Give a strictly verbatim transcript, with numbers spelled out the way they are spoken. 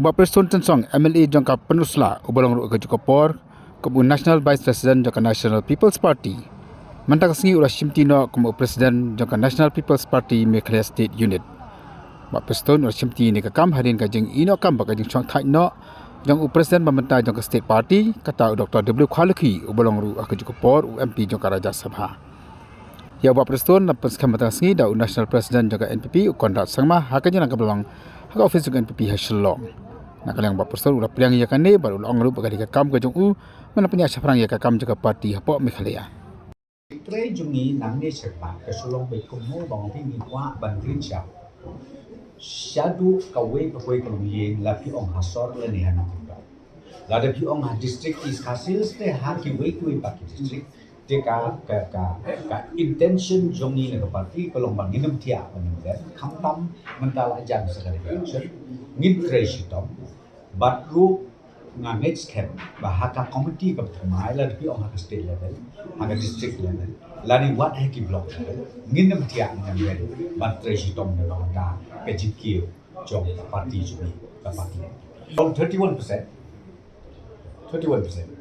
Bah Prestone Tynsong, M L A jong ka Pynursla, uba long ruh ha kajuh ka por kum u National Vice President jong ka National People's Party, mynta ka sngi u la shimti noh kum u President jong ka National People's Party Meghalaya State Unit. Bah Prestone u la shimti ïa kane ka kam hadien ka jingïehnoh kam bad ka jingshongthait noh jong u President ba mynta jong ka State Party, kata u Doctor W Kharlukhi, uba long ruh ha kajuh ka por u M P jong ka Rajya Sabha. Ïa u Bah Prestone la pynskhem mynta ka sngi da u National President jong ka N P P, u Conrad Sangma, ha ka jingialang kaba la long ha ka office jong ka N P P ha Shillong. Na ka liang Bah Prestone u la pdiang ïa kane bad u la ong ruh ba ka dei ka kam ka jong u ban pynïaid shaphrang ïa ka kam jong ka party hapoh Meghalaya. Trei jong ngi nangne shakhmat ka shu long beit kumno ba ngi kwah ban rin sha shaduh kawei pa kawei ka longïing, la phi ong ha sor lane ha nongkyndong. Lada phi ong ha District East Khasi Hills te ha kiwei kiwei pat ki district, te ka, ka, ka, ka intention jong ngi na ka party ka long ba ngin ym thiah ban ym len, khamtam mynta la jan sa ka election, ngin trei shitom. Bad ruh nga ngeit skhem ba ha ka committee kaba thymmai, lada phi ong ha ka state level, ha ka district level, lane wat ha ki block level, ngin ym thiah ngin ym len ban trei shitom na ka bynta ka jingkiew jong ka party jong ngi, ka party. From thirty-one percent, thirty-one percent.